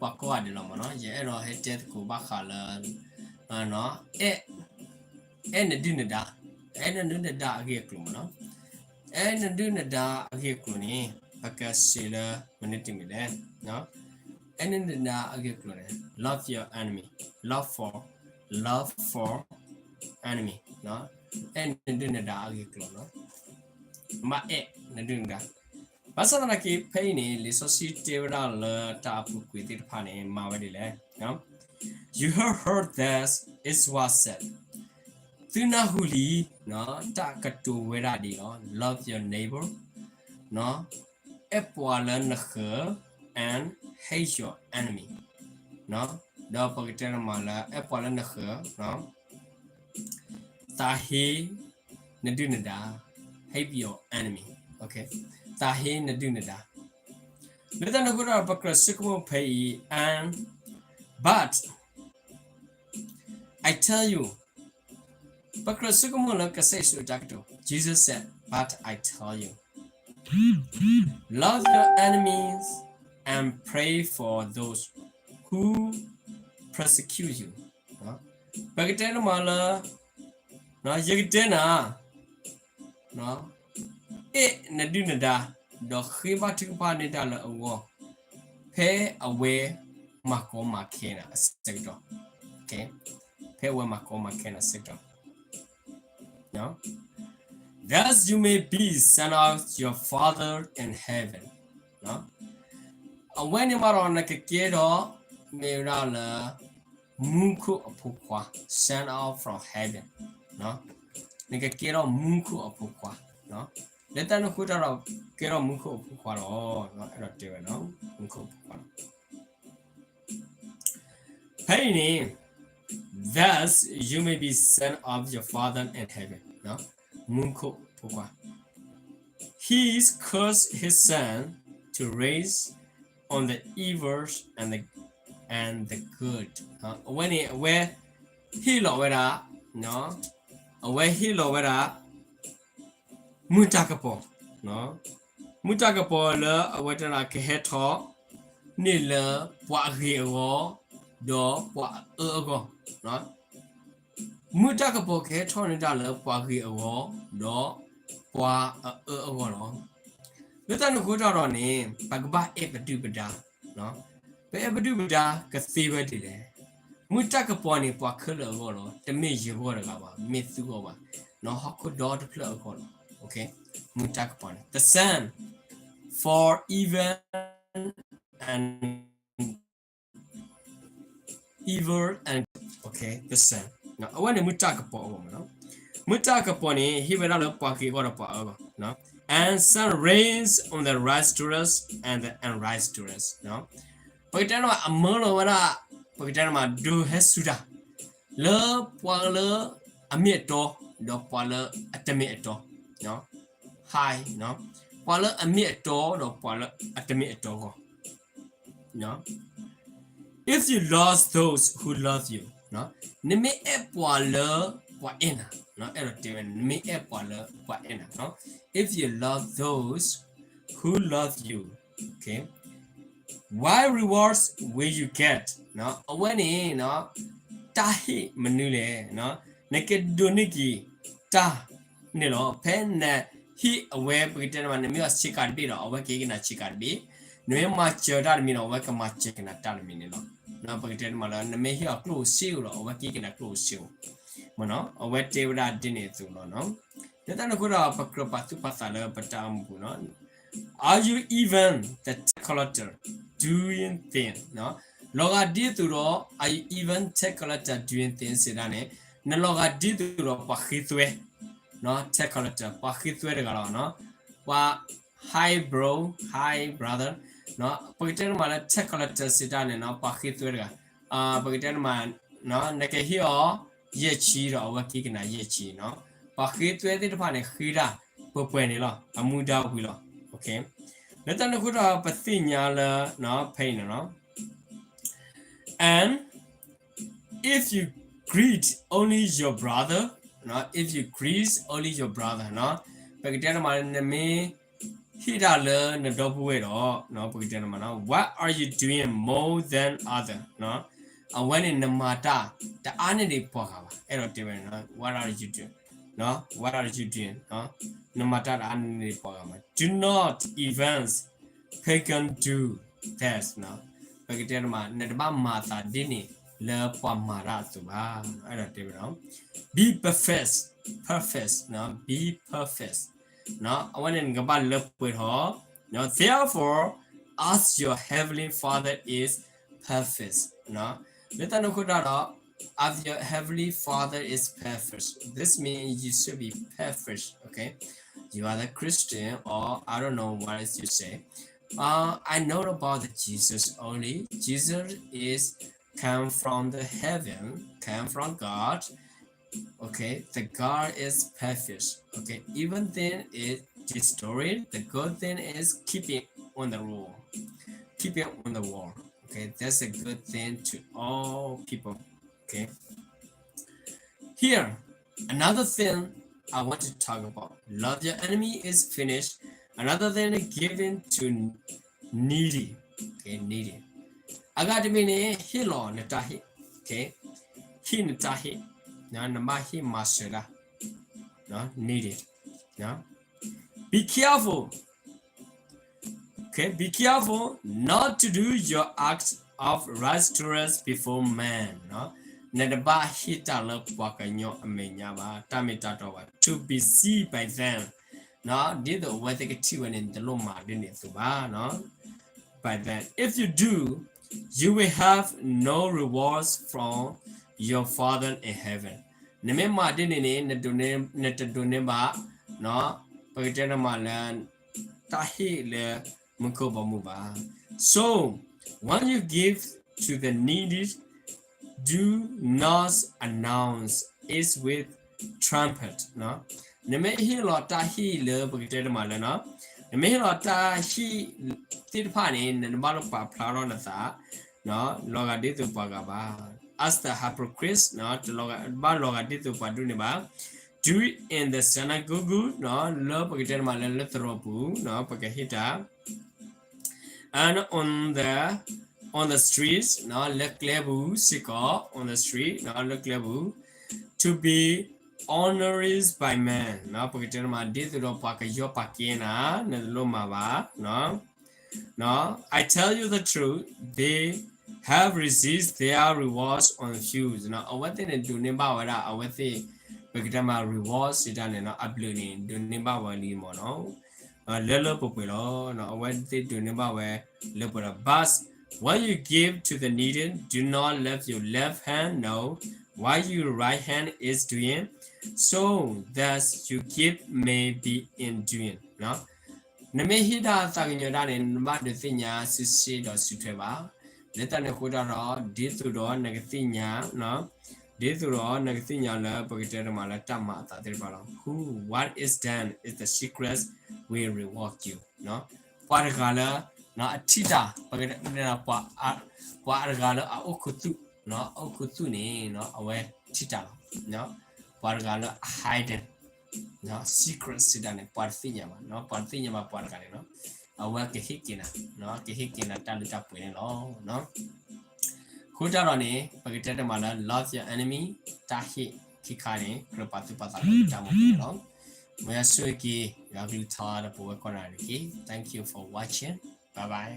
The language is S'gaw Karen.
ပှၤကိးဂၤဒဲးလီၤမ့ၢ်နီၤ. ယအဲၣ်ဒိးဟဲတဲသကိးဘၣ်ဃးလၢ အဲၣ် အဲၣ်နဒုၣ်နဒါ, အဲၣ်နဒုၣ်နဒါအဂ့ၢ်အကျိၤမ့ၢ်နီၤ. အဲၣ်နဒုၣ်နဒါအဂ့ၢ်အကျိၤန့ၣ် ပကစံးလၢမနုၤတမံၤလဲၣ်. အဲၣ်နဒုၣ်နဒါအဂ့ၢ်အကျိၤန့ၣ် love your enemy, love for, love for enemy, အဲၣ်နဒုၣ်နဒါအဂ့ၢ်အကျိၤလီၤ. မ့ၢ်အဲၣ်နဒုၣ်နဒါ. ဘၣ်ဆၣ်သနာ်က့ ဖဲအံၤန့ၣ် လံာ်စီဆှံတဲဝဲဒၣ်လၢတၢ်အပူၤကွံာ်သ့ၣ်တဖၣ်န့ၣ် မၤဝဲဒ်လဲၣ်. You have heard that it was said, သုနၢ်ဟူလံ တၢ်ကတိၤဝဲဒၣ်ဒ်အံၤလီၤ. Love your neighbor, အဲၣ်ပှၤလၢနဃၢၤ and hate your enemy, ဒီးပကတဲတမံၤလၢ အဲၣ်ပှၤလၢနဃၢၤ သးဟ့နဒုၣ်နဒါ, hate your enemy, သးဟ့နဒုၣ်နဒါ. လၢတၢ်န့ၣ်အဃိဒီး ပကြၢးဆိကမိၣ်ဖဲအံၤ and, but I tell you, ပကြၢးဆိကမိၣ်လၢကစၢ်ယ့ၣ်ၡူးအတၢ်ကတိၤ Jesus said, but I tell you, love your enemies and pray for those who persecute you. ပကတဲတမံၤလၢ ယကတဲနၤ အဲၣ်နဒုၣ်နဒါ, ဒီးဃ့ဘါထုကဖၣ်န့ၢ်တၢ်လၢအဂီၢ်, ဖဲအဝဲမၤကီမၤခဲနၤအဆၢကတီၢ်, ဖဲအဝဲမၤကီမၤခဲနၤအဆၢကတီၢ်, that you may be son of your Father in heaven. အဝဲန့ၣ်မးဒီးနကကဲထီၣ် မ့ၢ်ဝဲဒၣ်လၢ မူခိၣ်အဖိခွါ, son of from heaven, နကကဲထီၣ်မူခိၣ်အဖိခွါ, လၢတၢ်န့ၣ်အဃိတၢ်ဒီး ကဲထီၣ်မူခိၣ်အဖိခွါလီၤ, အဲၣ်ဒိးတဲဝဲ မူခိၣ်အဖိခွါလီၤ. ဖဲအံၤန့ၣ် that you may be son of your Father in heaven, မူခိၣ်အဖိခွါ, He caused his sun to rise on the evil and the, and the good. အဝဲန့ၣ် အဝဲဟ့ၣ်လီၤဝဲဒၣ်, အဝဲဟ့ၣ်လီၤဝဲဒၣ် မုၢ်တၢ်ကပီၤ, မုၢ်တၢ်ကပီၤလၢအဝဲတဂၤကဟဲထီၣ် န့ၢ်လၢပှၤဂ့ၤအဂီၢ် ဒီးပှၤအအၢအဂီၢ်, မုၢ်တၢ်ကပီၤကဟဲထီၣ်န့ၢ်တၢ်လၢပှၤဂ့ၤအဂီၢ် ဒီးပှၤအအၢအဂီၢ်လီၤ. လၢတၢ်န့ၣ်အဃိတၢ်ဒီးန့ၣ် ပကဘၣ်အဲၣ်ပဒုၣ်ပဒါ, ပအဲၣ်ပဒုၣ်ပဒါကသ့ဝဲဒ်လဲၣ်. မုၢ်တၢ်ကပီၤန့ၣ် ပှၤခဲလၢာ်အဂီၢ်လီၤ, တမ့ၢ်ယဂီၢ်တဂၤဘၣ်, မ့ၢ်သုဂီၢ်ဘၣ်, ဟီၣ်ခိၣ်ဒီတဖျၢၣ်အဂီၢ်လီၤ. မုၢ်တၢ်ကပီၤန့ၣ် the sun for evil and evil and, the sun, အဝဲန့ၣ်မုၢ်တၢ်ကပီၤအဂီၢ်မး, မုၢ်တၢ်ကပီၤန့ၣ် ဟ့ၣ်ဝဲဒၣ်လၢပှၤဂ့ၤအဂီၢ်ဒီးပှၤအအၢအဂီၢ်, and sun rains on the righteous and the unrighteous. ပကတဲတမံၤအမၢလီၤဝဲဒၣ်, ပကတဲတမံၤ ဒိးဟဲစူၤတၢ် လၢပှၤလၢအမ့ၢ်အတီ ဒီးပှၤလၢအတမ့ၢ်အတီ, high, ပှၤလၢအမ့ၢ်အတီ ဒီးပှၤလၢအတမ့ၢ်အတီအဂီၢ်. If you love those who love you, နမ့ၢ်အဲၣ်ပှၤလၢပှၤအဲၣ်နၤ, အဲၣ်ဒိးတဲဝဲ နမ့ၢ်အဲၣ်ပှၤလၢပှၤအဲၣ်နၤ, if you love those who love you, what rewards will you get? အဝဲန့ၣ် တၢ်ဟ့ၣ်မနုၤလဲၣ်, နကဒိးန့ၢ်က့ၤတၢ်န့ၣ်လီၤ. ဖဲနဟ့ၣ်အဝဲ ပကတဲတမံၤ နမ့ၢ်အီၣ်ဆ့ကၤတဘ့ၣ်ဒီး အဝဲကဟ့ၣ်က့ၤနၤဆ့ကၤတဘ့ၣ်, နမ့ၢ်မၤစၢၤတၢ်တမံၤဒီး အဝဲကမၤစၢၤက့ၤနၤတၢ်တမံၤန့ၣ်လီၤ. ပကတဲတမံၤလၢ နမ့ၢ်ဟ့ၣ်အီၤကျိၣ်ဧိၤစ့ဧိၤဒီး အဝဲကဟ့ၣ်က့ၤနၤကျိၣ်ဧိၤစ့ဧိၤ, အဝဲတဲဝဲဒၣ်ဒ်န့ၣ်အသိးလီၤ. လၢတၢ်န့ၣ်အဃိဒီး ပကြၢးပာ်သူၣ်ပာ်သးလၢပတၢ်အိၣ်မူပူၤန့ၣ် Are you even the tax collector doing thing? လီၤဂာ်ဒ်သိးဒီး are you even tax collector doing thing စံးဒၣ်န့ၣ်, နလီၤဂာ်ဒ်သိးဒီးပှၤဃ့သွဲ, tax collector ပှၤဃ့သွဲတဂၤလီၤ. ပှၤ hi bro, hi brother, ပကတဲတမံၤလၢ tax collector စံးဒၣ်န့ၣ် ပှၤဃ့သွဲတဂၤ, ပကတဲတမံၤ နကဟ့ၣ်အီၤ ယဲၢ်ဆံဒီး အဝဲကဟ့ၣ်က့ၤနၤ ယဲၢ်ဆံ, ပှၤဃ့သွဲသ့ၣ်တဖၣ်န့ၣ် ဃ့တၢ်ပှဲၤပှဲၤန့ၣ်လီၤ, အမူဒါဝံၤလီၤ. လၢတၢ်န့ၣ်အဃိဒီး ပသ့ၣ်ညါလၢ ဖဲအံၤန့ၣ်လီၤ. And if you greet only your brother, if you greet only your brother, ပကတဲတမံၤ နမ့ၢ် ဟ့ၣ်တၢ်လၢနဒီပုၢ်ဝဲၢ်ဒီး ပကတဲနမးနီၤ what are you doing more than other အဝဲန့ၣ်နမၤတၢ်တအါန့ၢ်ဒံးပှၤဂၤဘၣ်. အဲၣ်ဒိးတဲဝဲ what are you doing, what are you doing, နမၤတၢ်တအါန့ၢ်ဒံးပှၤဂၤဘၣ်. Do not even pagan do that ပကတဲနမး နတဘၣ်မၤအသးဒ်န့ၣ်လၢပှၤမၤတၢ်အသိးဘၣ်. အဲၣ်ဒိးတဲဝဲ be perfect, perfect, be perfect အဝဲန့ၣ်နကဘၣ်လၢပှဲၤထီၣ် therefore as your heavenly Father is perfect လၢတၢ်န့ၣ်အဃိတၢ်ဒီး as your heavenly Father is perfect, this means you should be perfect, okay? You are the Christian, or I don't know what is you say. Uh, I know about the Jesus only. Jesus is come from the heaven, come from God. Okay, the God is perfect. Okay, even then it destroyed. The good thing is keeping on the rule, keeping on the wall. Okay, that's a good thing to all people. Okay. Here, another thing I want to talk about. Love your enemy is finished. Another thing is giving to needy. Okay, needy. အဂၤတမံၤန့ၣ် ဟ့ၣ်လီၤနတၢ်ဟ့ၣ်. Okay, ဟ့ၣ်နတၢ်ဟ့ၣ်. နဘၣ်ဟ့ၣ်မၤစၢၤတၢ် needy. Be careful. Okay, be careful not to do your act of righteousness before man. နတဘၣ်ဟ့ၣ်တၢ်လၢပှၤကညီအမဲာ်ညါဘၣ်, တၢ်မ့ၢ်တၢ်တီဘၣ်, to be seen by them. ဒ်သိးအဝဲသ့ၣ်ကထံၣ်ဝဲန့ၣ် နတလိၣ်မၤဒ်န့ၣ်အသိးဘၣ်. By them. If you do, you will have no rewards from your Father in heaven. နမ့ၢ်မၤဒ်န့ၣ်န့ၣ် နတဒိးန့ၢ်ဘၣ်, ပကတဲနမးလၢ တၢ်ဟ့ၣ်လၢမူခိၣ်ဘီမုၢ်ဘၣ်. So, when you give to the needy, do not announce it with trumpet. နမ့ၢ်ဟ့ၣ်လီၤတၢ်ဟ့ၣ်လၢပကတဲတမးလၢ, နမ့ၢ်ဟ့ၣ်လီၤတၢ်ဟ့ၣ်သ့ၣ်တဖၣ်န့ၣ် နတဘၣ်လၢပာ်ဖျါထီၣ်နသး လီၤဂာ်ဒ်သိးပှၤဂၤဘၣ်. As the hypocrites, တဘၣ်လီၤဂာ်ဒ်သိးပှၤဒိးန့ၢ်ဘၣ်. Do it in the synagogue, လၢပကတဲတမးလၢ လၢသရိာ်ပူၤ, ပကဟ့ၣ်တၢ် and on the, on the streets, လၢကျဲပူၤစ့ၢ်ကီး, on the street, လၢကျဲပူၤ, to be honored by men, ပကတဲတမး ဒ်သိးဒီးပှၤကယီပာ်ကဲနၤ, နတလိၣ်မၤဘၣ်. I tell you the truth, they have received their rewards on the field. အဝဲသ့ၣ်န့ၣ် ဒိးန့ၢ်ဘၣ်ဝဲဒၣ် အဝဲသ့ၣ် ပကတဲမး reward စံးတၢ်န့ၣ် အဘျုးန့ၣ် ဒိးန့ၢ်ဘၣ်ဝဲလံမ့ၢ်နီၤ. လၢလၢပှဲၤပှဲၤလီၤ. အဝဲသ့ၣ်ဒိးန့ၢ်ဘၣ်ဝဲလၢပှဲၤလီၤ. But when you give to the needy, do not let your left hand know what your right hand is doing, so that your gift may be in doing. နမ့ၢ်ဟ့ၣ်တၢ်သးကညီၤတၢ်န့ၣ် နဘၣ်ဒုးသ့ၣ်ညါစုစ့ဒီးစုထွဲဘၣ်. လၢတၢ်န့ၣ်အဃိတၢ်ဒီး ဒ်သိးဒီးနကသ့ၣ်ညါ, ဒ်သိးဒီးနကသ့ၣ်ညါလၢပကတဲတမးလၢတၢ်မၤအသးသ့ၣ်တဖၣ်လီၤ. Who, what is done in the secret will reward you. ပှၤတဂၤလၢအထံၣ်တၢ်, ပှၤတဂၤလၢအအိၣ်ခူသူၣ်, အအိၣ်ခူသူၣ်န့ၣ် အဝဲထံၣ်တၢ်လီၤ. ပှၤတဂၤလၢအ hidden secret စံးတၢ်န့ၣ် ပှၤတသ့ၣ်ညါဘၣ်, ပှၤတသ့ၣ်ညါဘၣ်ပှၤတဂၤန့ၣ်လီၤ. အဝဲကဟ့ၣ်က့ၤနၤ, ကဟ့ၣ်က့ၤနၤတၢ်လၢတၢ်ပှဲၤန့ၣ်လီၤ. အဃိတၢ်ဒီးန့ၣ် ပကတဲတမးလၢ love your enemy, တၢ်ဟ့ၣ်ခံခါန့ၣ် ကြၢးပာ်သူၣ်ပာ်သးလၢတၢ်မူအပူၤန့ၣ်လီၤ. မ်ယွၤဆိၣ်ဂ့ၤက့ၤ ယွၤကလုၢ်ကထါဒီးပဝဲကိးဂၤဒဲးတက့ၢ်. Thank you for watching. Bye bye.